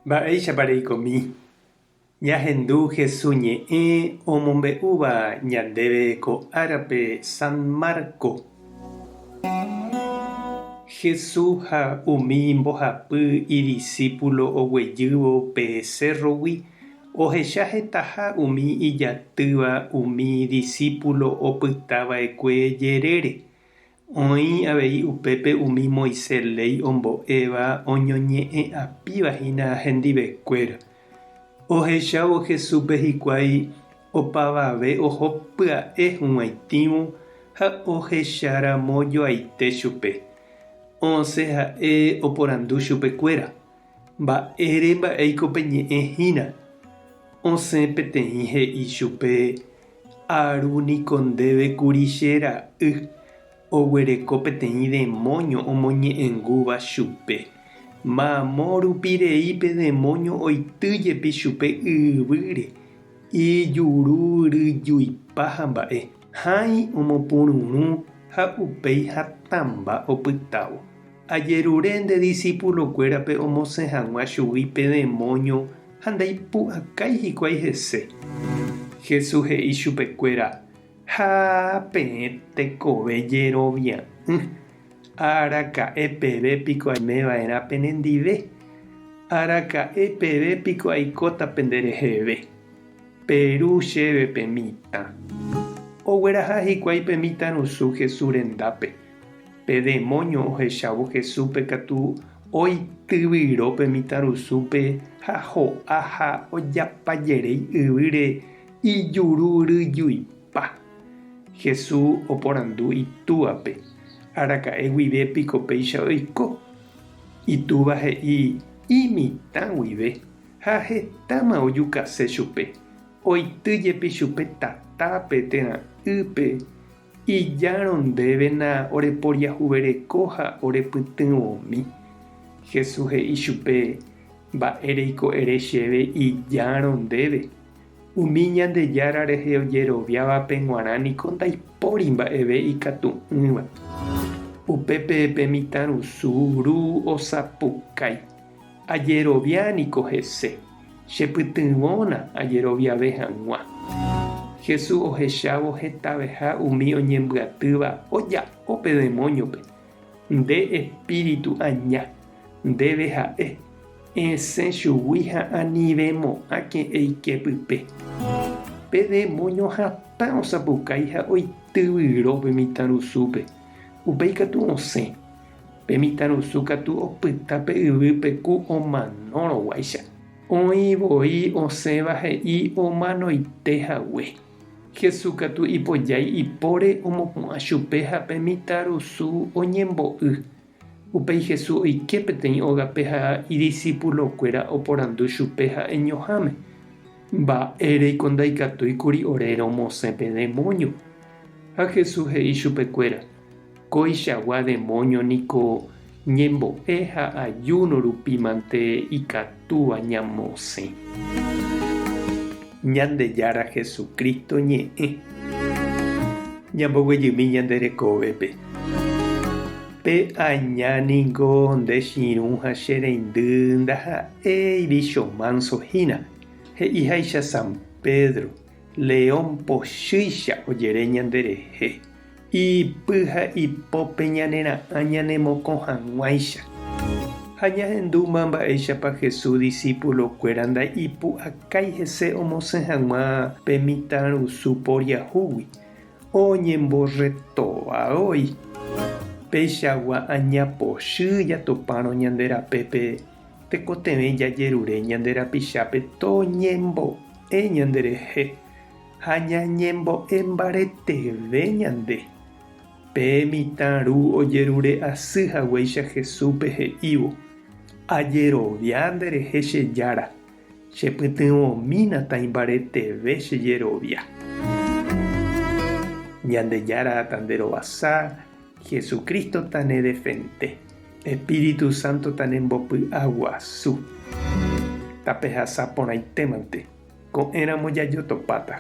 Mba'éichapa reikomi? Ñahendu Hesu ñe'ẽ omombe'úva ñandéve ko árape San Marco. Hesu ha umi mbohapy idisípulo oguejývo pe sérrogui ohecha hetaha umi ijatýva umi disípulo opyta va'ekue jerére. Oĩ avei upépe umi Moisés léi ombo'éva oñoñe'ẽ'apíva hína hendivekuéra. Ohechávo Jesúspe hikuái opavave oho pya'e hug̃uaitĩvo ha ohecharamo joaite chupe. Osẽ ha'e oporandu chupekuéra, Mba'ére mba'éiko peñe'ẽ hína? Osẽ peteĩ he'i chupe, Aru niko ndéve kuri che ra'y, oguereko peteĩ demóño omoñe'ẽngúva chupe. Mamo rupi rei pe demóño oity jepi chupe yvýre, ijuru ryjuipa ha mba'e, hãi omopururũ ha upéi hatãmba opytávo. Ajerure nde disípulokuérape omosẽ hag̃ua chugui pe demóño ha ndaipu'akái hikuái hese. Jesús he'i chupekuéra, Ha peẽ tekove jerovia'ỹ, araka'e peve piko aime va'erã penendive? Araka'e peve piko aikóta pendereheve? Peru chéve pe mitã. Ogueraha hikuái pe mitãrusu Jesús rendápe. Pe demóño ohechávo Jesúspe katu oityvyro pe mitãrusúpe ha ho'a ha ojapajeréi yvýre ijuru ryjuipa. Jesús oporandu itúvape, Araka'e guive piko péicha oiko? Itúva he'i, Imitã guive, ha hetáma ojukase chupe, oity jepi chupe tatápe térã ýpe. Ijárõ ndévena oreporiahuvereko ha orepytyvõmi. Jesús he'i chupe, Mba'éreiko ere chéve ijárõ ndéve? Umi Ñandejára rehe ojeroviávape g̃uarã niko ndaipóri mba'eve ikatu'ỹva. Upépe pe mitãrusu ru osapukái, Ajerovia niko hese, chepytyvõna ajeroviave hag̃ua. Jesús ohechávo hetaveha umi oñembyatýva oja'o pe demóñope, Nde espíritu aña, ndéve ha'e, esẽ chugui ha anivemo'ãke eike pype. Pe demóño hatã osapukái ha oityvyro pe mitãrusúpe, upéi katu osẽ. Pe mitãrusu katu opyta pe yvýpe ku omanórõguáicha. Oĩ voi osẽva he'i omanoite hague. Jesús katu ipojái ipóre omopu'ã chupe ha pe mitãrusu oñembo'y. Upéi Jesús oike peteĩ ógape ha idisipulokuéra oporandu chupe ha'eñoháme, Mba'éreiko ndaikatúi kuri ore romosẽ pe demóño? Ha Jesús he'i chupekuéra, Koichagua demóño niko ñembo'e ha ajúno rupi mante ikatúva ñamosẽ. Ñandejára Jesucristo ñe'ẽ. Ñamboguejymi ñande rekovépe. Pe aña niko nde chirũ ha che reindy ndaha'éi vícho mánso hína, he'iháicha San Pedro, león pochýicha ojere ñanderehe. Ipy ha ipópe ñanera'ã ñanemokõ hag̃uáicha. Ha ñahendúma mba'éichapa Jesús disípulokuéra ndaipu'akái hese omosẽ hag̃ua pe mitãrusu poriahúgui, oñemborretóva voi. Peichagua aña pochy jatopárõ ñande rapépe tekotevẽ jajerure ñande rapichápe toñembo'e ñanderehe. Ha ñañembo'e mbareteve ñande. Pe mitã ru ojerure asy haguéicha Jesúspe he'ívo, Ajerovia nderehe che Jára, chepytyvõmína taimbareteve che jerovia. Ñandejára tanderovasa, Jesucristo tanedefende, Espíritu Santo tanembopy'aguasu. Tapehasa porãitémante. Ko'ẽramo jajotopáta.